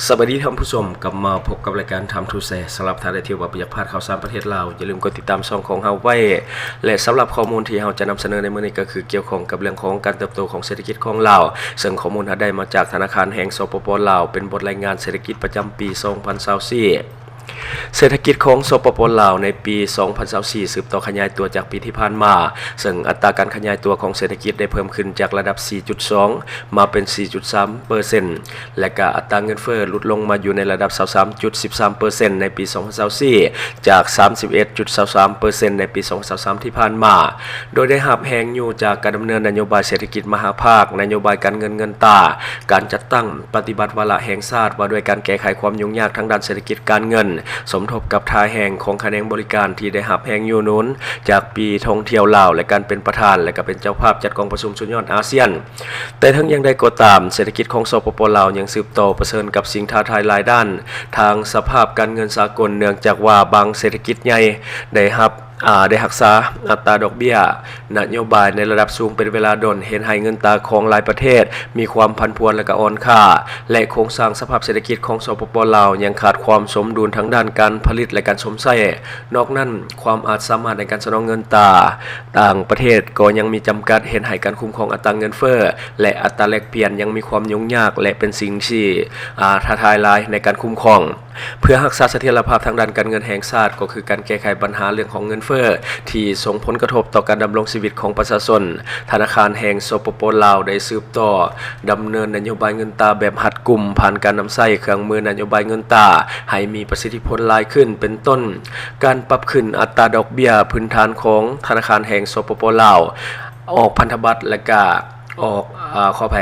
ສະບາຍດີທ່ານຜູ້ຊົມ, ກັບມາພົບກັບລາຍການ Time to Share. ສຳລັບທ່ານໃດທີ່ວ່າບໍ່ຢາກພາດຂ່າວສານປະເທດລາວ, ຢ່າລືມກົດຕິດຕາມຊ່ອງຂອງເຮົາໄວ້ ແລະ ສຳລັບຂໍ້ມູນທີ່ເຮົາຈະນຳສະເໜີໃນມື້ນີ້ ກໍຄືກ່ຽວຂ້ອງກັບເລື່ອງຂອງການເຕີບໂຕຂອງເສດຖະກິດຂອງລາວ, ເຊິ່ງຂໍ້ມູນເຮົາໄດ້ມາຈາກທະນາຄານແຫ່ງ ສປປ ລາວ, ເປັນບົດລາຍງານເສດຖະກິດປະຈຳປີສອງພັນຊາວສີ່. ເສດຖະກິດຂອງ ສປປ ລາວ ໃນປີສອງພັນຊາວສີ່ ສືບຕໍ່ຂະຫຍາຍຕົວຈາກປີທີ່ຜ່ານມາ, ເຊິ່ງອັດຕາການຂະຫຍາຍຕົວຂອງເສດຖະກິດໄດ້ເພີ່ມຂຶ້ນຈາກລະດັບສີ່ຈຸດສອງ ມາເປັນສີ່ຈຸດສາມເປີເຊັນ ແລະ ກະອັດຕາເງິນເຟີ້ຫຼຸດລົງມາຢູ່ໃນລະດັບຊາວສາມຈຸດສິບສາມເປີເຊັນ ໃນປີສອງພັນຊາວສີ່ ຈາກສາມສິບເອັດຈຸດຊາວສາມເປີເຊັນ ໃນປີສອງພັນຊາວສາມທີ່ຜ່ານມາ, ໂດຍໄດ້ຮັບແຮງຢູ່ຈາກການດຳເນີນນະໂຍບາຍເສດຖະກິດມະຫາພາກ, ນະໂຍບາຍການເງິນເງິນຕາ, ການຈັດຕັ້ງປະຕິບັດວາລະແຫ່ງຊາດວ່າດ້ວຍການແກ້ໄຂຄວາມຫຍຸ້ງຍາກທາງດ້ານເສດຖະກິດການເງິນ, ສົມທົບກັບທ່າແຮງຂອງຂະແໜງບໍລິການທີ່ໄດ້ຮັບແຮງຢູ່ໜູນຈາກປີທ່ອງທ່ຽວລາວ ແລະ ການເປັນປະທານ ແລະ ກະເປັນເຈົ້າພາບຈັດກອງປະຊຸມສຸດຍອດອາຊຽນ. ແຕ່ເຖິງຢ່າງໃດກໍຕາມ, ເສດຖະກິດຂອງ ສປປ ລາວ ຍັງສືບຕໍ່ປະເຊີນກັບສິ່ງທ້າທາຍຫຼາຍດ້ານທາງສະພາບການເງິນສາກົນ, ເນື່ອງຈາກວ່າບາງເສດຖະກິດໃຫຍ່ໄດ້ຮັບ ອາ ໄດ້ຮັກສາອັດຕາດອກເບ້ຍນະໂຍບາຍໃນລະດັບສູງເປັນເວລາດົນ, ເຮັດໃຫ້ເງິນຕາຂອງຫຼາຍປະເທດມີຄວາມຜັນຜວນ ແລະ ກະອ່ອນຄ່າ, ແລະ ໂຄງສ້າງສະພາບເສດຖະກິດຂອງ ສປປ ລາວ ຍັງຂາດຄວາມສົມດຸນທາງດ້ານການຜະລິດ ແລະ ການຊົມໃຊ້. ນອກນັ້ນ, ຄວາມອາດສາມາດໃນການສະໜອງເງິນຕາຕ່າງປະເທດກໍຍັງມີຈຳກັດ, ເຮັດໃຫ້ການຄຸ້ມຄອງອັດຕາເງິນເຟີ້ ແລະ ອັດຕາແລກປ່ຽນຍັງມີຄວາມຫຍຸ້ງຍາກ ແລະ ເປັນສິ່ງທີ່ ອາ ທ້າທາຍຫຼາຍໃນການຄຸ້ມຄອງ. ເພື່ອຮັກສາສະຖຽນລະພາບທາງດ້ານການເງິນແຫ່ງຊາດ, ກໍຄືການແກ້ໄຂບັນຫາເລື່ອງຂອງເງິນເຟີ້ທີ່ສົ່ງຜົນກະທົບຕໍ່ການດຳລົງຊີວິດຂອງປະຊາຊົນ, ທະນາຄານແຫ່ງ ສປປ ລາວ ໄດ້ສືບຕໍ່ດຳເນີນນະໂຍບາຍເງິນຕາແບບຮັດກຸມ, ຜ່ານການນຳໃຊ້ເຄື່ອງມືນະໂຍບາຍເງິນຕາໃຫ້ມີປະສິດທິຜົນຫຼາຍຂຶ້ນ, ເປັນຕົ້ນ ການປັບຂຶ້ນອັດຕາດອກເບ້ຍພື້ນຖານຂອງທະນາຄານແຫ່ງ ສປປ ລາວ, ອອກພັນທະບັດ ແລະ ກະ ອອກ ອາ ຂໍອະໄພ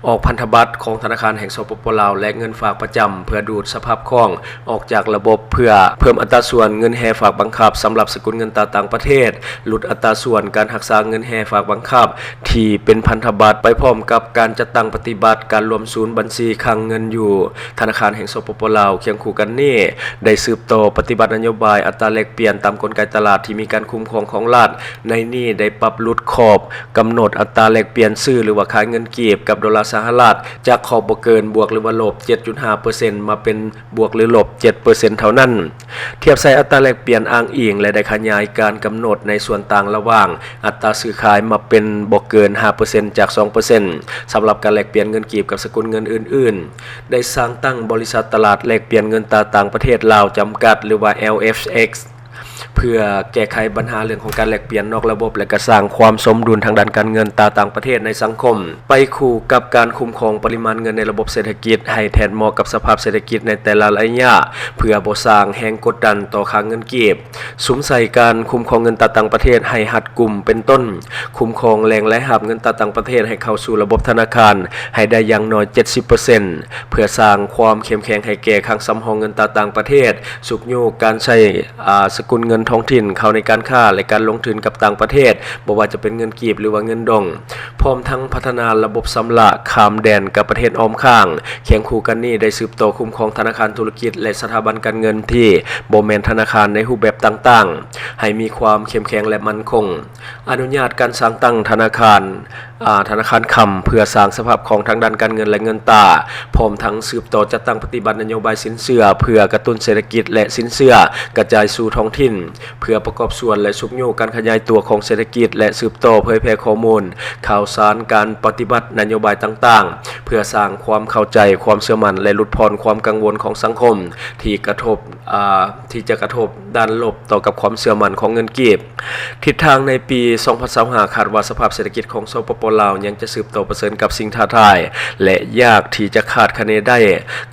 ອອກພັນທະບັດຂອງທະນາຄານແຫ່ງ ສປປ ລາວ ແລະ ເງິນຝາກປະຈຳ ເພື່ອດູດສະພາບຄ່ອງອອກຈາກລະບົບ, ເພື່ອເພີ່ມອັດຕາສ່ວນເງິນແຮ່ຝາກບັງຄັບສຳລັບສະກຸນເງິນຕາຕ່າງປະເທດ, ຫຼຸດອັດຕາສ່ວນການຮັກສາເງິນແຮ່ຝາກບັງຄັບທີ່ເປັນພັນທະບັດ, ໄປພ້ອມກັບການຈັດຕັ້ງປະຕິບັດການລວມສູນບັນຊີຄັງເງິນຢູ່ທະນາຄານແຫ່ງ ສປປ ລາວ. ຄຽງຄູ່ກັນນີ້, ໄດ້ສືບຕໍ່ປະຕິບັດນະໂຍບາຍອັດຕາແລກປ່ຽນຕາມກົນໄກຕະຫຼາດທີ່ມີການຄຸ້ມຄອງຂອງລັດ. ໃນນີ້ໄດ້ປັບຫຼຸດຂອບ ກຳນົດອັດຕາແລກປ່ຽນຊື້ ຫຼືວ່າຂາຍເງິນກີບກັບໂດລາສະຫະລັດ ຈາກຂອບບໍ່ເກີນບວກ ຫຼືວ່າລົບ ເຈັດຈຸດຫ້າເປີເຊັນ ມາເປັນບວກ ຫຼືລົບ ເຈັດເປີເຊັນເທົ່ານັ້ນ. ທຽບໃສ່ອັດຕາແລກປ່ຽນອ້າງອີງ ແລະ ໄດ້ຂະຫຍາຍການກຳນົດໃນສ່ວນຕ່າງລະຫວ່າງອັດຕາຊື້ຂາຍມາເປັນບໍ່ເກີນ ຫ້າເປີເຊັນ ຈາກ ສອງເປີເຊັນ ສຳລັບການແລກປ່ຽນເງິນກີບກັບສະກຸນເງິນອື່ນໆ. ໄດ້ສ້າງຕັ້ງບໍລິສັດຕະຫຼາດແລກປ່ຽນເງິນຕາຕ່າງປະເທດລາວຈຳກັດ ຫຼືວ່າ ແອລ ເອັຟ ເອັກ ເພື່ອແກ້ໄຂບັນຫາເລື່ອງຂອງການແລກປ່ຽນນອກລະບົບ ແລະ ກະສ້າງຄວາມສົມດຸນທາງດ້ານການເງິນຕາຕ່າງປະເທດໃນສັງຄົມ, ໄປຄູ່ກັບການຄຸ້ມຄອງປະລິມານເງິນໃນລະບົບເສດຖະກິດໃຫ້ແທດເໝາະກັບສະພາບເສດຖະກິດໃນແຕ່ລະໄລຍະ, ເພື່ອບໍ່ສ້າງແຮງກົດດັນຕໍ່ຄ່າເງິນກີບ. ສຸມໃສ່ການຄຸ້ມຄອງເງິນຕາຕ່າງປະເທດໃຫ້ຮັດກຸມ, ເປັນຕົ້ນ ຄຸ້ມຄອງແຫຼ່ງລາຍຮັບເງິນຕາຕ່າງປະເທດໃຫ້ເຂົ້າສູ່ລະບົບທະນາຄານໃຫ້ໄດ້ຢ່າງໜ້ອຍ ເຈັດສິບເປີເຊັນ ເພື່ອສ້າງຄວາມເຂັ້ມແຂງໃຫ້ແກ່ຄັງສຳຮອງເງິນຕາຕ່າງປະເທດ, ຊຸກຍູ້ການໃຊ້ ອາ ສະກຸນເງິນທ້ອງຖິ່ນເຂົ້າໃນການຄ້າ ແລະ ການລົງທຶນກັບຕ່າງປະເທດ, ບໍ່ວ່າຈະເປັນເງິນກີບ ຫຼືວ່າເງິນດົງ, ພ້ອມທັງພັດທະນາລະບົບຊຳລະຂ້າມແດນກັບປະເທດອ້ອມຂ້າງ. ຄຽງຄູ່ກັນນີ້, ໄດ້ສືບຕໍ່ຄຸ້ມຄອງທະນາຄານທຸລະກິດ ແລະ ສະຖາບັນການເງິນທີ່ບໍ່ແມ່ນທະນາຄານໃນຮູບແບບຕ່າງໆ ໃຫ້ມີຄວາມເຂັ້ມແຂງ ແລະ ໝັ້ນຄົງ. ອະນຸຍາດການສ້າງຕັ້ງທະນາຄານ ອາ ທະນາຄານຄຳ ເພື່ອສ້າງສະພາບຄ່ອງທາງດ້ານການເງິນ ແລະ ເງິນຕາ, ພ້ອມທັງສືບຕໍ່ຈັດຕັ້ງປະຕິບັດນະໂຍບາຍສິນເຊື່ອ ເພື່ອກະຕຸ້ນເສດຖະກິດ ແລະ ສິນເຊື່ອກະຈາຍສູ່ທ້ອງຖິ່ນ, ເພື່ອປະກອບສ່ວນ ແລະ ຊຸກຍູ້ການຂະຫຍາຍຕົວຂອງເສດຖະກິດ ແລະ ສືບຕໍ່ເຜີຍແຜ່ຂໍ້ມູນຂ່າວສານການປະຕິບັດນະໂຍບາຍຕ່າງໆ, ເພື່ອສ້າງຄວາມເຂົ້າໃຈ, ຄວາມເຊື່ອໝັ້ນ ແລະ ຫຼຸດຜ່ອນຄວາມກັງວົນຂອງສັງຄົມທີ່ກະທົບ ອາ ທີ່ຈະກະທົບດ້ານລົບຕໍ່ກັບຄວາມເຊື່ອໝັ້ນຂອງເງິນກີບ. ທິດທາງໃນປີສອງພັນຊາວຫ້າ ຄາດວ່າສະພາບເສດຖະກິດຂອງ ສປປ ລາວ ຍັງຈະສືບຕໍ່ປະເຊີນກັບສິ່ງທ້າທາຍ ແລະ ຍາກທີ່ຈະຄາດຄະເນໄດ້.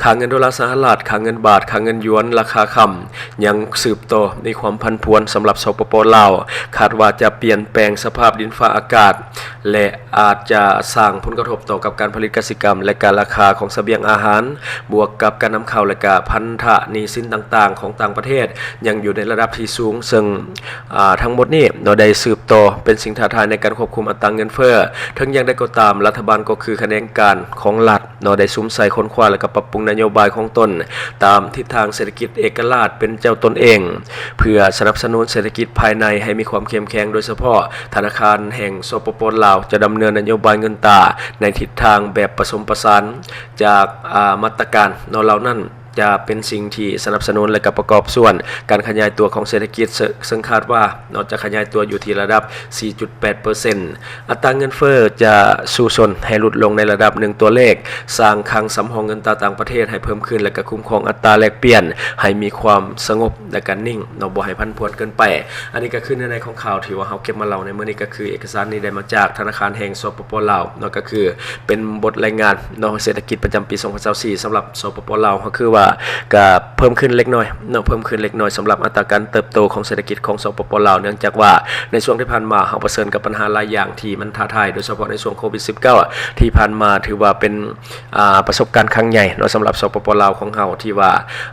ຄ່າເງິນໂດລາສະຫະລັດ, ຄ່າເງິນບາດ, ຄ່າເງິນຢວນ, ລາຄາຄຳ ຍັງສືບຕໍ່ມີຄວາມຜັນຜວນສຳລັບ ສປປ ລາວ, ຄາດວ່າຈະປ່ຽນແປງສະພາບດິນຟ້າອາກາດ ແລະ ອາດຈະສ້າງຜົນກະທົບຕໍ່ກັບການຜະລິດກະສິກຳ ແລະ ການລາຄາຂອງສະບຽງອາຫານ, ບວກກັບການນຳເຂົ້າ ແລະ ກະພັນທະໜີ້ສິນຕ່າງໆຂອງຕ່າງປະເທດຍັງຢູ່ໃນລະດັບທີ່ສູງ, ເຊິ່ງ ອາ ທັງໝົດນີ້ເນາະ ໄດ້ສືບຕໍ່ເປັນສິ່ງທ້າທາຍໃນການຄວບຄຸມອັດຕາເງິນເຟີ້. ເຖິງຢ່າງໃດກໍຕາມ, ລັດຖະບານກໍຄືຂະແໜງການຂອງລັດ ເນາະ ໄດ້ສຸມໃສ່ຄົ້ນຄວ້າ ແລະ ກໍປັບປຸງນະໂຍບາຍຂອງຕົນຕາມທິດທາງເສດຖະກິດເອກະລາດເປັນເຈົ້າຕົນເອງ ເພື່ອ ສະໜັບສະໜູນເສດຖະກິດພາຍໃນໃຫ້ມີຄວາມເຂັ້ມແຂງ, ໂດຍສະເພາະທະນາຄານແຫ່ງ ສປປ ລາວ ຈະດຳເນີນນະໂຍບາຍເງິນຕາໃນທິດທາງແບບປະສົມປະສານຈາກ ອາ ມາດຕະການເນາະ ເຫຼົ່ານັ້ນ ຈະເປັນສິ່ງທີ່ສະໜັບສະໜູນ ແລະ ກະປະກອບສ່ວນການຂະຫຍາຍຕົວຂອງເສດຖະກິດ ເຊິ່ງ ເຊິ່ງຄາດວ່າເນາະ ຈະຂະຫຍາຍຕົວຢູ່ທີ່ລະດັບສີ່ຈຸດແປດເປີເຊັນ. ອັດຕາເງິນເຟີ້ຈະສູ້ຊົນໃຫ້ຫຼຸດລົງໃນລະດັບໜຶ່ງຕົວເລກ, ສ້າງຄັງສຳຮອງເງິນຕາຕ່າງປະເທດໃຫ້ເພີ່ມຂຶ້ນ ແລະ ກະຄຸ້ມຄອງອັດຕາແລກປ່ຽນໃຫ້ມີຄວາມສະຫງົບ ແລະ ກະນິ່ງເນາະ, ບໍ່ໃຫ້ຜັນຜວນເກີນໄປ. ອັນນີ້ກະຄືເນື້ອໃນຂອງຂ່າວທີ່ວ່າເຮົາເກັບມາເລົ່າໃນມື້ນີ້ ກະຄືເອກະສານນີ້ໄດ້ມາຈາກທະນາຄານແຫ່ງ ສປປ ລາວເນາະ, ກະຄືເປັນບົດລາຍງານເນາະ ເສດຖະກິດປະຈຳປີສອງພັນຊາວສີ່ ສຳລັບ ສປປ ລາວ ກໍຄືວ່າກະເພີ່ມຂຶ້ນເລັກນ້ອຍເນາະ, ເພີ່ມຂຶ້ນເລັກນ້ອຍສຳລັບອັດຕາການເຕີບໂຕຂອງເສດຖະກິດຂອງ ສປປ ລາວ ເນື່ອງຈາກວ່າໃນຊ່ວງທີ່ຜ່ານມາເຮົາປະເຊີນກັບບັນຫາຫຼາຍຢ່າງທີ່ມັນທ້າທາຍ, ໂດຍສະເພາະໃນຊ່ວງໂຄວິດສິບເກົ້າ ທີ່ຜ່ານມາ ຖືວ່າເປັນ ອາ ປະສົບການຄັ້ງໃຫຍ່ເນາະ ສຳລັບ ສປປ ລາວ ຂອງເຮົາ ທີ່ວ່າ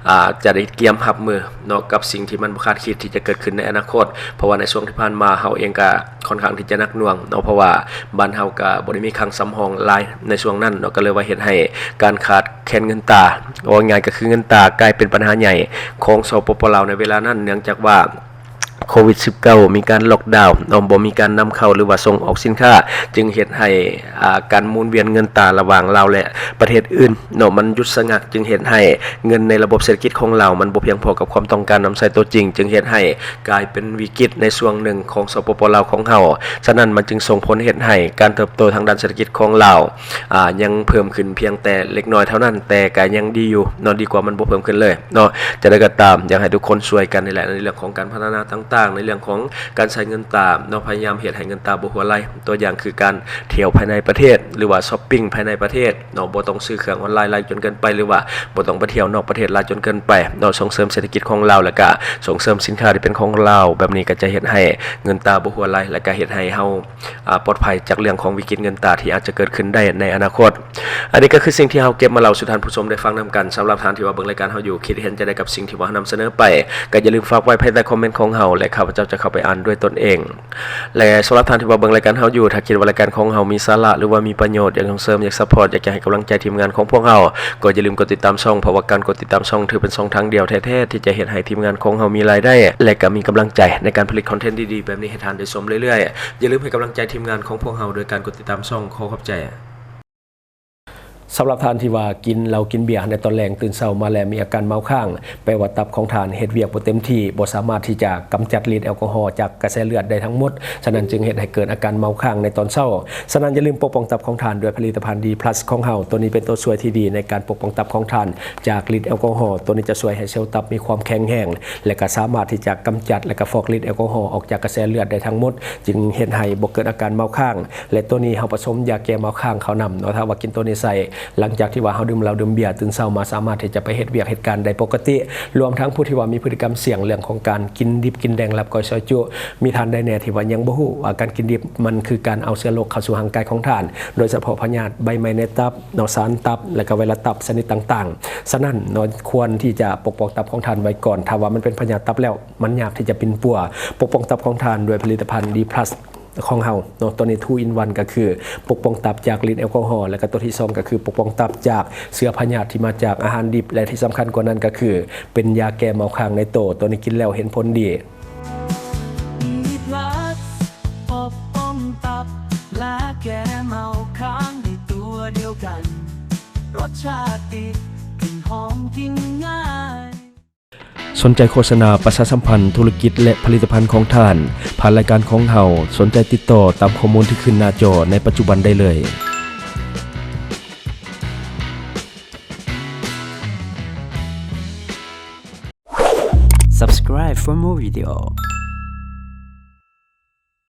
ອາ ຈະໄດ້ກຽມຮັບມືເນາະ ກັບສິ່ງທີ່ມັນບໍ່ຄາດຄິດທີ່ຈະເກີດຂຶ້ນໃນອະນາຄົດ, ເພາະວ່າໃນຊ່ວງທີ່ຜ່ານມາເຮົາເອງກະ ຂ້ອນຂ້າງທີ່ຈະໜັກໜ່ວງເນາະ, ເພາະວ່າບ້ານເຮົາກະບໍ່ໄດ້ມີຄັງສຳຮອງຫຼາຍໃນຊ່ວງນັ້ນເນາະ, ກະເລີຍວ່າເຮັດໃຫ້ການຂາດແຄນເງິນຕາ, ເວົ້າງ່າຍໆກະຄືເງິນຕາກາຍເປັນບັນຫາໃຫຍ່ຂອງ ສປປ ລາວ ໃນເວລານັ້ນ, ເນື່ອງຈາກວ່າໂຄວິດສິບເກົ້າ ມີການລັອກດາວເນາະ, ບໍ່ມີການນຳເຂົ້າ ຫຼືວ່າສົ່ງອອກສິນຄ້າ, ຈຶ່ງເຮັດໃຫ້ ອາ ການໝູນວຽນເງິນຕາລະຫວ່າງລາວ ແລະ ປະເທດອື່ນເນາະ ມັນຢຸດສະງັກ, ຈຶ່ງເຮັດໃຫ້ເງິນໃນລະບົບເສດຖະກິດຂອງລາວມັນບໍ່ພຽງພໍກັບຄວາມຕ້ອງການນຳໃຊ້ຕົວຈິງ, ຈຶ່ງເຮັດໃຫ້ ກາຍເປັນວິກິດໃນຊ່ວງໜຶ່ງຂອງ ສປປ ລາວ ຂອງເຮົາ. ສະນັ້ນ ມັນຈຶ່ງສົ່ງຜົນເຮັດໃຫ້ການເຕີບໂຕທາງດ້ານເສດຖະກິດຂອງລາວ ອາ ຍັງເພີ່ມຂຶ້ນພຽງແຕ່ເລັກນ້ອຍເທົ່ານັ້ນ, ແຕ່ກະຍັງດີຢູ່ເນາະ, ດີກວ່າມັນບໍ່ເພີ່ມຂຶ້ນເລີຍເນາະ. ຈັ່ງໃດກໍຕາມ ຢາກໃຫ້ທຸກຄົນຊ່ວຍກັນນີ້ແຫຼະ ໃນເລື່ອງຂອງການພັດທະນາຕ່າງໆ, ໃນເລື່ອງຂອງການໃຊ້ເງິນຕາເນາະ, ພະຍາຍາມເຮັດໃຫ້ເງິນຕາບໍ່ຮົ່ວໄຫຼ. ຕົວຢ່າງຄືການທ່ຽວພາຍໃນປະເທດ ຫຼືວ່າຊັອບປິງພາຍໃນປະເທດ ເນາະ, ບໍ່ຕ້ອງຊື້ເຄື່ອງອອນລາຍຫຼາຍຈົນເກີນໄປ ຫຼືວ່າບໍ່ຕ້ອງໄປທ່ຽວນອກປະເທດຫຼາຍຈົນເກີນໄປເນາະ, ສົ່ງເສີມເສດຖະກິດຂອງລາວ ແລະ ກະສົ່ງເສີມສິນຄ້າທີ່ເປັນຂອງລາວ. ແບບນີ້ກະຈະເຮັດໃຫ້ເງິນຕາບໍ່ຮົ່ວໄຫຼ ແລະ ກະເຮັດໃຫ້ເຮົາ ອາ ປອດໄພຈາກເລື່ອງຂອງວິກິດເງິນຕາທີ່ອາດຈະເກີດຂຶ້ນໄດ້ໃນອະນາຄົດ. ອັນນີ້ກະຄືສິ່ງທີ່ເຮົາເກັບມາເລົ່າສູ່ທ່ານຜູ້ຊົມໄດ້ຟັງນຳກັນ. ສຳລັບທ່ານທີ່ວ່າເບິ່ງລາຍການເຮົາຢູ່ ຄິດເຫັນຈັ່ງໃດກັບສິ່ງທີ່ວ່າເຮົານຳສະເໜີໄປ ກະຢ່າລືມຝາກໄວ້ພາຍໃຕ້ຄອມເມັນຂອງເຮົາ ແລະ ຂ້າພະເຈົ້າຈະເຂົ້າໄປອ່ານດ້ວຍຕົນເອງ. ແລະ ສຳລັບທ່ານທີ່ວ່າເບິ່ງລາຍການເຮົາຢູ່, ຖ້າຄິດວ່າລາຍການຂອງເຮົາມີສາລະ ຫຼືວ່າມີປະໂຫຍດ, ຢາກສົ່ງເສີມ, ຢາກຊັບພອດ, ຢາກຈະໃຫ້ກຳລັງໃຈທີມງານຂອງພວກເຮົາ, ກໍຢ່າລືມກົດຕິດຕາມຊ່ອງ, ເພາະວ່າການກົດຕິດຕາມຊ່ອງຖືເປັນຊ່ອງທາງດຽວແທ້ໆ ທີ່ຈະເຮັດໃຫ້ທີມງານຂອງເຮົາມີລາຍໄດ້ ແລະ ກໍມີກຳລັງໃຈໃນການຜະລິດຄອນເທັນດີໆ ແບບນີ້ໃຫ້ທ່ານໄດ້ຊົມເລື້ອຍໆ. ຢ່າລືມໃຫ້ກຳລັງໃຈທີມງານຂອງພວກເຮົາໂດຍການກົດຕິດຕາມຊ່ອງ. ຂໍຂອບໃຈ. ສຳລັບທ່ານທີ່ວ່າກິນເຫຼົ້າກິນເບຍໃນຕອນແລງ, ຕື່ນເຊົ້າມາແລ້ວມີອາການເມົາຄ້າງ, ແປວ່າຕັບຂອງທ່ານເຮັດວຽກບໍ່ເຕັມທີ່, ບໍ່ສາມາດທີ່ຈະກຳຈັດລິດແອລກໍຮໍຈາກກະແສເລືອດໄດ້ທັງໝົດ, ສະນັ້ນຈຶ່ງເຮັດໃຫ້ເກີດອາການເມົາຄ້າງໃນຕອນເຊົ້າ. ສະນັ້ນຢ່າລືມປົກປ້ອງຕັບຂອງທ່ານດ້ວຍຜະລິດຕະພັນ D plus ຂອງເຮົາ. ໂຕນີ້ເປັນໂຕຊ່ວຍທີ່ດີໃນການປົກປ້ອງຕັບຂອງທ່ານຈາກລິດແອລກໍຮໍ. ໂຕນີ້ຈະຊ່ວຍໃຫ້ເຊວຕັບມີຄວາມແຂງແຮງ ແລະ ກະສາມາດທີ່ຈະກຳຈັດ ແລະ ກະຟອກລິດແອລກໍຮໍອອກຈາກກະແສເລືອດໄດ້ທັງໝົດ, ຈຶ່ງເຮັດໃຫ້ບໍ່ເກີດອາການເມົາຄ້າງ. ແລະ ໂຕນີ້ເຮົາປະສົມຢາແກ້ເມົາຄ້າງເຂົ້ານຳເນາະ. ຖ້າວ່າກິນໂຕນີ້ໃສ່ ຫຼັງຈາກທີ່ວ່າເຮົາດື່ມເຫຼົ້າດື່ມເບຍ, ຕື່ນເຊົ້າມາສາມາດທີ່ຈະໄປເຮັດວຽກເຮັດການໄດ້ປົກກະຕິ. ລວມທັງຜູ້ທີ່ວ່າມີພຶດຕິກຳສ່ຽງເລື່ອງຂອງການກິນດິບກິນແດງ ລາບກ້ອຍ ຊອຍຈຸ, ມີທ່ານໃດແດ່ທີ່ວ່າຍັງບໍ່ຮູ້ວ່າການກິນດິບມັນຄືການເອົາເຊື້ອໂລກເຂົ້າສູ່ຮ່າງກາຍຂອງທ່ານ, ໂດຍສະເພາະພະຍາດໃບໄມ້ໃນຕັບເນາະ, ສານຕັບ ແລະ ກະໄວຣັສຕັບຊະນິດຕ່າງໆ. ສະນັ້ນເນາະ ຄວນທີ່ຈະປົກປ້ອງຕັບຂອງທ່ານໄວ້ກ່ອນ. ຖ້າວ່າມັນເປັນພະຍາດຕັບແລ້ວ, ມັນຍາກທີ່ຈະປິ່ນປົວ. ປົກປ້ອງຕັບຂອງທ່ານດ້ວຍຜະລິດຕະພັນ D plus ຂອງເຮົາເນາະ. ໂຕນີ້ two in one ກໍຄືປົກປ້ອງຕັບຈາກລິດແອລກໍຮໍ, ແລ້ວກໍໂຕທີສອງກໍຄືປົກປ້ອງຕັບຈາກເຊື້ອພະຍາດທີ່ມາຈາກອາຫານດິບ ແລະ ທີ່ສຳຄັນກວ່ານັ້ນກໍຄືເປັນຢາແກ້ເມົາຄ້າງໃນໂຕ. ໂຕນີ້ກິນແລ້ວເຫັນຜົນດີ. ມີພລັສປົກປ້ອງຕັບ ແລະ ແກ້ເມົາຄ້າງໃນຕົວດຽວກັນ. ລົດຊາດດີ, ກິ່ນຫອມ, ກິນງ່າຍ. ສົນໃຈໂຄສະນາປະຊາສຳພັນທຸລະກິດ ແລະ ຜະລິດຕະພັນຂອງທ່ານ ຜ່ານລາຍການຂອງເຮົາ, ສົນໃຈຕິດຕໍ່ຕາມຂໍ້ມູນທີ່ຂຶ້ນໜ້າຈໍໃນປັດຈຸບັນໄດ້ເລີຍ. Subscribe for more video.